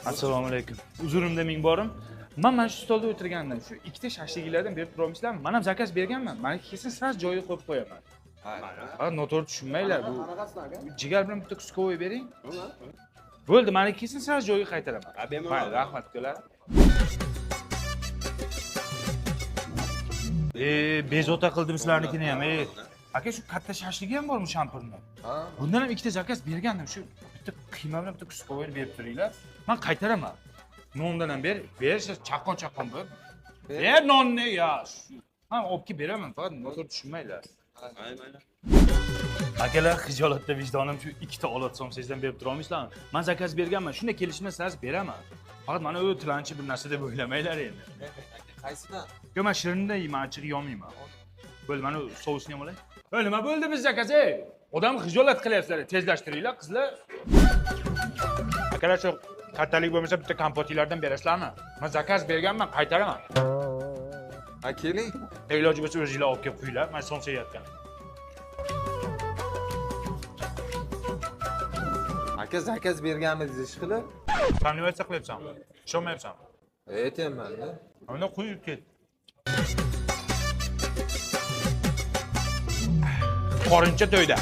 Assalomu alaykum. Uzurimda ming borim. Men mana shu stolda o'tirgandim. Shu ikkita shashliklardan berib turolmaysizlarmi? Men ham zakaz berganman. Meniki kelsin, sraz joyiga qo'yib qo'yaman. Ha, noto'g'ri tushunmanglar bu. Jigar bilan bitta kuskovoy bering. Bo'ldi, meniki kelsin, sraz joyiga qaytaraman. Mayli, rahmat ukalar. Bezovta qildim sizlarnikini ham. Aka, shu katta shashligi ham bormi shampurni? Bundan ham ikkita zakaz bergandim. Shu bitta qiyma bilan bitta kuskovoyni berib turinglar. Men qaytaraman. Nondan ham ber, bersa chaqqon-chaqqon ber. Ber nonni ya. Ha, olib kelib beraman, faqat noto'g'ri tushunmanglar. Akalar, xijolatda vijdonim shu ikkita olat somsangizdan berib tura olmaysizlarmi? Men zakaz berganman, shunday kelishimda sraz beraman. Faqat mana u tilanchi bir narsa deb o'ylamanglar endi. Qaysidan? Yo'q, men shirindan yeyman, achchiq yemayman. Bo'ldi, mana sousni ham olay. Voy, nima bo'ldi biz zakaz, ey? Odam xijolat qilyapsizlar, tezlashtiringlar, qizlar. Akalar, shu kattalik bo'lmasa bitta kompotinglardan berasizlarmi? Men zakaz berganman, qaytaraman. Ha, keling. Iloji bo'lsa o'zinglar olib kelib qo'yinglar, men somsa yeyotgan. Aka, zakaz berganmidingiz ish qilib? Sen nima qilyapsan? Ishonmayapsanmi? Aytyapman-da. Unda qo'yib ket. Qorincha to'yda.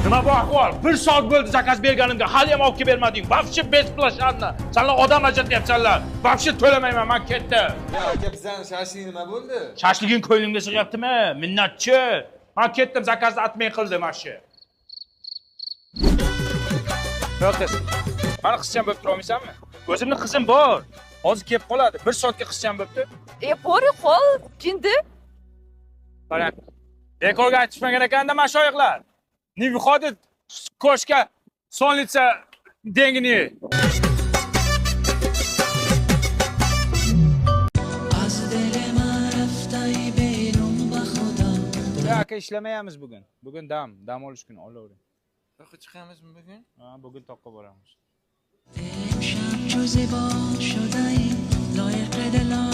Nima bu ahvol? 1 soat bo'ldi zakaz berganimga, hali ham olib kelib bermading. Вообще бесплатно. Sanlar odam ajratyapsanlar. Вообще to'lamayman, men ketdim. Ya aka, bizning shashlik nima bo'ldi? Shashliging ko'nglimga sig'yaptimi? Minnatchi. Men ketdim, zakazni atmay qildi mana shu. Yo'q, qiz. Mani qizcham bo'lib tura olmaysanmi? O'zimning qizim bor. Hozir kelib qoladi. 1 soatga qizcham bo'libdi. Bo'ri qo'l, jindi. Qarang. Bekorga aytishmagan ekanda mashoyixlar. Не выходит кошка сонница деньги не. Ya aka, ishlamayamiz bugun. Bugun dam olish kuni, olavering. Toqqa chiqamizmi bugun? Ha, bugun toqqa boramiz. امشب جو زیبا شده ای لایق دل